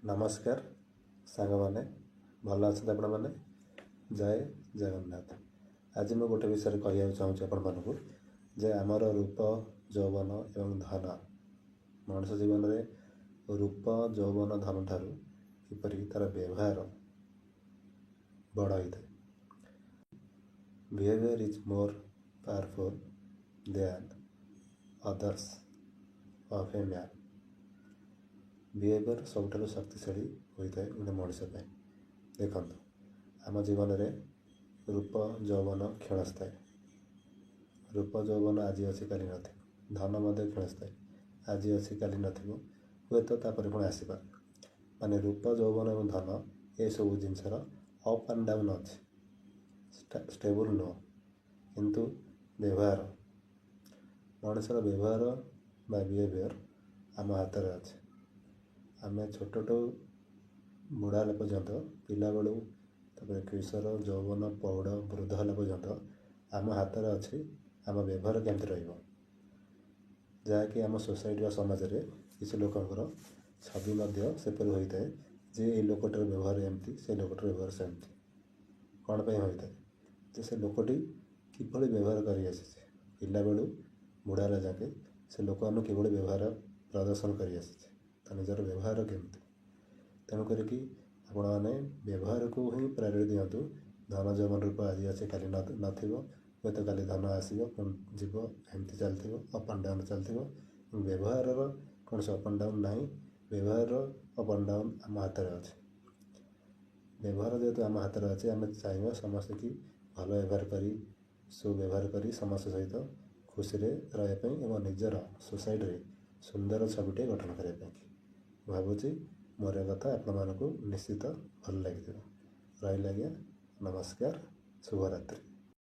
ନମସ୍କାର ସାଙ୍ଗମାନେ, ଭଲ ଅଛନ୍ତି ଆପଣମାନେ? ଜୟ ଜଗନ୍ନାଥ। ଆଜି ମୁଁ ଗୋଟେ ବିଷୟରେ କହିବାକୁ ଚାହୁଁଛି ଆପଣମାନଙ୍କୁ ଯେ ଆମର ରୂପ, ଯୌବନ ଏବଂ ଧନ, ମଣିଷ ଜୀବନରେ ରୂପ, ଯୌବନ, ଧନ ଠାରୁ କିପରି ତା'ର ବ୍ୟବହାର ବଡ଼ ହୋଇଥାଏ। Behaviour is more powerful than others of a man. Behaviour ସବୁଠାରୁ ଶକ୍ତିଶାଳୀ ହୋଇଥାଏ ଗୋଟେ ମଣିଷ ପାଇଁ। ଦେଖନ୍ତୁ, ଆମ ଜୀବନରେ ରୂପ, ଯୌବନ କ୍ଷଣସ୍ଥାୟୀ। ରୂପ, ଯୌବନ ଆଜି ଅଛି, କାଲି ନଥିବ। ଧନ ମଧ୍ୟ କ୍ଷଣସ୍ଥାୟୀ, ଆଜି ଅଛି, କାଲି ନଥିବ, ହୁଏତ ତାପରେ ପୁଣି ଆସିପାରେ। ମାନେ ରୂପ, ଯୌବନ ଏବଂ ଧନ ଏସବୁ ଜିନିଷର ଅପ୍ ଆଣ୍ଡ ଡାଉନ୍ ଅଛି, ଷ୍ଟେବୁଲ୍ ନୁହଁ। କିନ୍ତୁ ବ୍ୟବହାର, ମଣିଷର ବ୍ୟବହାର ବା ବିହେଭିଅର୍ ଆମ ହାତରେ ଅଛି। ଆମେ ଛୋଟଠୁ ବୁଢ଼ା ହେଲା ପର୍ଯ୍ୟନ୍ତ, ପିଲାବେଳୁ ତାପରେ କିଶୋର, ଯୌବନ, ପ୍ରୌଢ଼, ବୃଦ୍ଧ ହେଲା ପର୍ଯ୍ୟନ୍ତ ଆମ ହାତରେ ଅଛି ଆମ ବ୍ୟବହାର କେମିତି ରହିବ, ଯାହାକି ଆମ ସୋସାଇଟି ବା ସମାଜରେ କିଛି ଲୋକଙ୍କର ଛବି ମଧ୍ୟ ସେପରି ହୋଇଥାଏ ଯେ ଏଇ ଲୋକଟାର ବ୍ୟବହାର ଏମିତି, ସେ ଲୋକଟାର ବ୍ୟବହାର ସେମିତି। କ'ଣ ପାଇଁ ହୋଇଥାଏ? ଯେ ସେ ଲୋକଟି କିଭଳି ବ୍ୟବହାର କରି ଆସିଛି ପିଲାବେଳୁ ବୁଢ଼ା ହେଲା ଯାକେ, ସେ ଲୋକମାନଙ୍କୁ କିଭଳି ବ୍ୟବହାର ପ୍ରଦର୍ଶନ କରି ଆସିଛି, ତା ନିଜର ବ୍ୟବହାର କେମିତି। ତେଣୁ କରିକି ଆପଣମାନେ ବ୍ୟବହାରକୁ ହିଁ ପ୍ରାୟୋରିଟି ଦିଅନ୍ତୁ। ଧନ, ଯୌବନ, ରୂପ ଆଜି ଅଛି, କାଲି ନଥିବ। ହୁଏତ କାଲି ଧନ ଆସିବ, ପୁଣି ଯିବ, ଏମିତି ଚାଲିଥିବ, ଅପ୍ ଆଣ୍ଡ ଡାଉନ୍ ଚାଲିଥିବ। ବ୍ୟବହାରର କୌଣସି ଅପ୍ ଆଣ୍ଡ ଡାଉନ୍ ନାହିଁ। ବ୍ୟବହାରର ଅପ୍ ଆଣ୍ଡ ଡାଉନ୍ ଆମ ହାତରେ ଅଛି। ବ୍ୟବହାର ଯେହେତୁ ଆମ ହାତରେ ଅଛି, ଆମେ ଚାହିଁବା ସମସ୍ତେ କି ଭଲ ବ୍ୟବହାର କରି, ସୁବ୍ୟବହାର କରି ସମସ୍ତ ସହିତ ଖୁସିରେ ରହିବା ପାଇଁ ଏବଂ ନିଜର ସୋସାଇଟିରେ ସୁନ୍ଦର ଛବିଟିଏ ଗଠନ କରିବା ପାଇଁ। ଭାବୁଛି ମୋର ଏ କଥା ଆପଣମାନଙ୍କୁ ନିଶ୍ଚିତ ଭଲ ଲାଗିଥିବ। ରହିଲି ଆଜ୍ଞା, ନମସ୍କାର, ଶୁଭରାତ୍ରି।